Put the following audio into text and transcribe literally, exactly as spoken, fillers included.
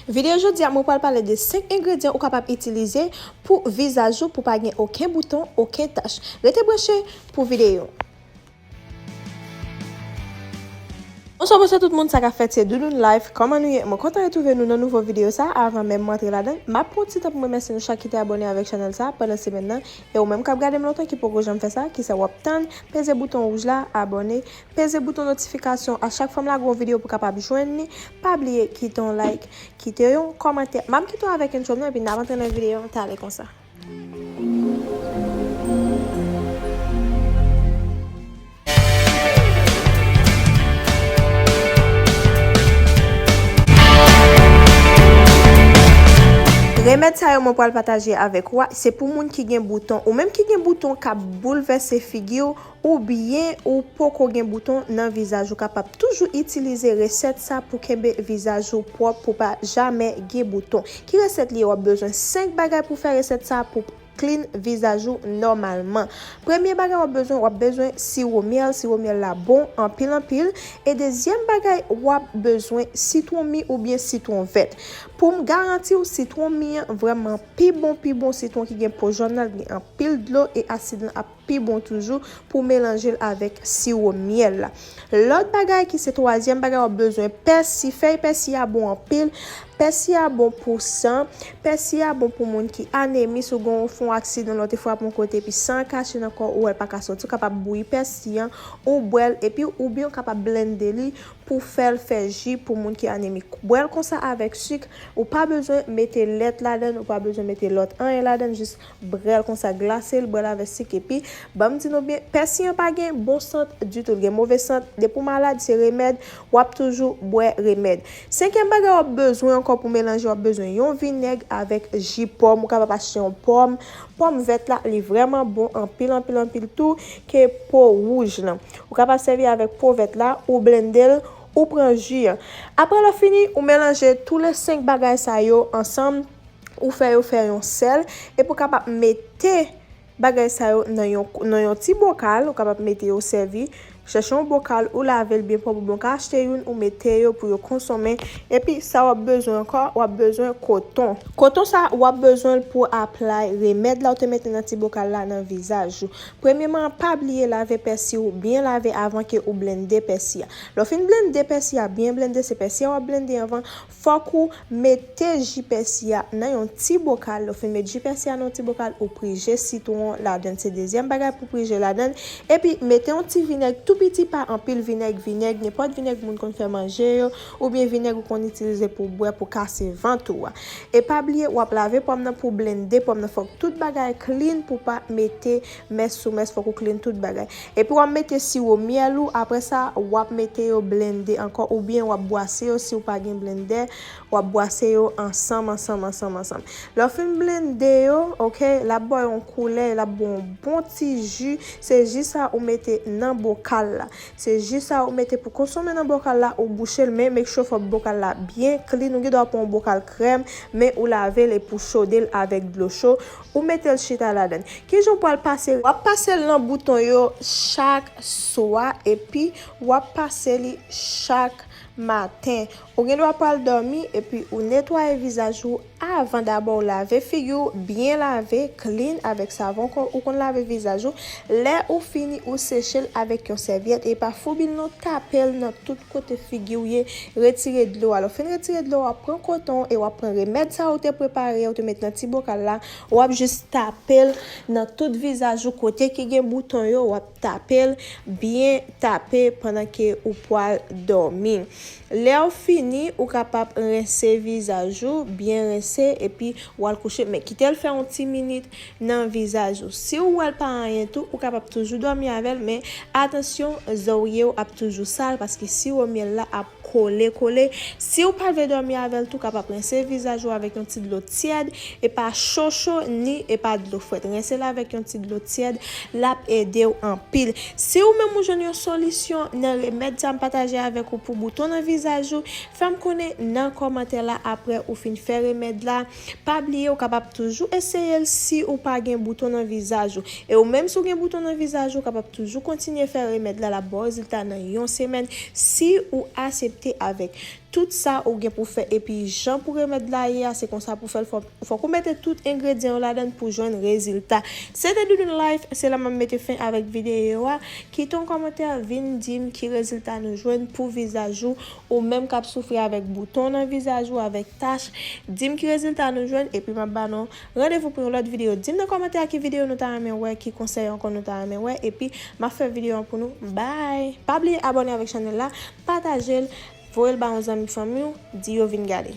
Videyo jodi a, mwen pral pale de senk engredyan ou kapab itilize pou vizaj ou pou pa gen okenn bouton, okenn tach. Rete branche pou videyo. Bonswa, bonswa tout moun, sa k ap fèt, se Doudoune Life. Kòman nou ye? Mwen kontan retwouve nou nan nouvo videyo sa. Avan menm mwen antre ladan, m ap pran ti tan pou m remèsye nou chak ki te abòne avèk chanèl sa pandan semèn nan. E ou menm k ap gade m lontan ki poko janm fè sa, kisa w ap tann? Peze bouton wouj la, abòne, peze bouton notifikasyon a chak fwa m lage yon videyo pou w kapab jwenn li. Pa bliye kite yon like, kite yon kòmantè. M ap kite w avèk intro m nan, epi n ap antre nan videyo an, talè konsa. Remèd sa yo mwen pral pataje avèk ou a, se pou moun ki gen bouton, ou menm ki gen bouton k ap boulvèse figi w, oubyen ou poko gen bouton nan vizaj ou, kapab toujou itilize resèt sa pou kenbe vizaj ou pwòp, pou pa jamè gen bouton. Ki resèt li ye? W ap bezwen senk bagay pou fè resèt sa pou clean vizaj ou nòmalman. Premye bagay w ap bezwen, w ap bezwen siwo myèl. Siwo myèl la bon anpil, anpil. E dezyèm bagay, w ap bezwen sitwon mi oubyen sitwon vèt. Pou m garanti w, sitwon mi an vrèman pi bon, pi bon. Sitwon ki gen po jòn nan, li gen anpil dlo e asid lan ap pi bon toujou pou melanje l avèk siwo myèl la. Lòt bagay ki se twazyèm bagay, w ap bezwen pèsi. Fèy pèsi a bon anpil. Pèsi a bon pou san. Pèsi a bon pou moun ki anemi. Si w gen yon, fè yon aksidan, lè w te frape yon kote epi san an kache nan kò w, ou wè l pa ka soti, ou kapab bouyi pèsi an, ou bwè l, epi oubyen ou kapab blende li pou fè l fè ji pou moun ki anemik. Bwè l konsa avèk sik, ou pa bezwen mete lèt ladan l, ou pa bezwen mete lòt anyen ladan l, jis bwè l konsa, glase l, bwè l avèk sik, epi ban m di nou byen, pèsi an pa gen bon sant ditou, l gen move sant. Depi w malad, se remèd, w ap toujou bwè remèd. Senkyèm bagay w ap bezwen ankò pou melanje, w ap bezwen yon vinèg avèk ji pòm, ou kapab achte yon pòm. Pòm vèt la, li vrèman bon anpil, anpil, anpil tou ke po wouj lan. Ou kapab sèvi avèk po vèt la, ou blende l, ou pran ji an. Apre lè w fini, ou melanje tou le senk bagay sa yo ansanm, ou fè yo fè yon sèl, epi w kapab mete bagay sa yo nan yon, nan yon ti bokal, ou kapab mete yo sèvi. Chèche yon bokal, ou lave l byen pwòp, oubyen w ka achte youn, ou mete yo pou yo konsonmen. Epi sa w ap bezwen ankò, w ap bezwen koton. Koton sa, w ap bezwen l pou apply remèd la ou te mete nan ti bokal la nan vizaj ou. Premyèman, pa bliye lave pèsi w byen lave avan ke ou blende pèsi a. Lè w fin blende pèsi a, byen blende, se pèsi a w ap blende anvan. Fòk ou mete ji pèsi a nan yon ti bokal. Lè w fin met ji pèsi a nan yon ti bokal, ou prije sitwon ladan l. Se dezyèm bagay pou prije ladan l. Epi, mete yon ti vinèg tou piti, pa anpil vinèg, vinèg, nenpòt vinèg moun konn fè manje yo, oubyen vinèg ou konn itilize pou bwè, pou kase vant ou a. E pa bliye, w ap lave pòm nan pou blende pòm nan. Fòk tout bagay clean pou pa mete mès sou mès, fòk ou clean tout bagay. Epi w ap mete siwo myèl ou, apre sa, w ap mete yo blende ankò, oubyen w ap bwase yo si w pa gen blendè, w ap bwase yo ansanm, ansanm, ansanm, ansanm. Lè w fin blende yo, oke, l ap ba w yon koulè, l ap ba w yon bon ti ji, se ji sa ou mete nan bokal la. Se ji sa ou mete pou konsonmen nan bokal la, ou bouche l, men make sure fò bokal la byen clean. Ou gen dwa pran yon bokal krèm, men ou lave l epi w chode l avèk dlo cho, ou mete l chita ladan l. Kijan w pral pase l? W ap pase l nan bouton yo chak swa, epi w ap pase li chak maten. Ou gen dwa pral dòmi, epi ou netwaye vizaj ou avan dabò, ou lave figi w, byen lave, clean, avèk savon kon ou konn lave vizaj ou. Lè ou fini, ou seche l avèk yon sèvyèt, e pa foubi l non, tape l nan tout kote figi w ye, retire dlo a. Lè w fin retire dlo a, w ap pran koton w e w ap pran remèd sa ou te prepare, ou te met nan ti bokal la, w ap jis tape l nan tout vizaj ou, kote ki gen bouton yo, w ap tape l, byen tape pandan ke ou pral dòmi. Lè w fini, ou kapab rense vizaj ou, byen rense, epi w al kouche. Men kite l fè yon ti minit nan vizaj ou. Si w wè l pa anyen tou, ou kapab toujou dòmi avè l, men atansyon, zòrye w ap toujou sal, paske siwo myèl la ap kole, kole. Si w pa vle dòmi avè l tou, kapab rense vizaj ou avèk yon ti dlo tyèd, e pa cho cho, ni e pa dlo frèt. Rense l avèk yon ti dlo tyèd, l ap ede w anpil. Si ou menm ou jwenn yon solisyon nan remèd sa m pataje avèk ou pou bouton nan vizaj ou, fè m konnen nan kòmantè la apre ou fin fè remèd la. Pa bliye, ou kapab toujou eseye l si ou pa gen bouton nan vizaj ou. E ou menm si w gen bouton nan vizaj ou, ou kapab toujou kontinye fè remèd la, l ap ba w rezilta nan yon semèn si ou asepte avèk tout sa ou gen pou fè. Epi jan pou remèd la ye a, se konsa pou fè l. Fò, fòk ou mete tout engredyan yo ladan pou jwenn rezilta. Se te Doudoune Life, se la m ap mete fen avèk videyo a. Kite yon kòmantè, vin di m ki rezilta nou jwenn pou vizaj ou, ou menm k ap soufri avèk bouton nan vizaj ou, avèk tach. Di m ki rezilta nou jwenn, epi m ap ba nou randevou pou yon lòt videyo. Di m nan kòmantè a ki videyo nou ta renmen wè, ki konsèy ankò nou ta renmen wè, epi m ap fè videyo an pou nou. Bye! Pa bliye abòne avèk chanèl la, pataje l, voye l ba yon zanmi fanmi w, di yo vin gade.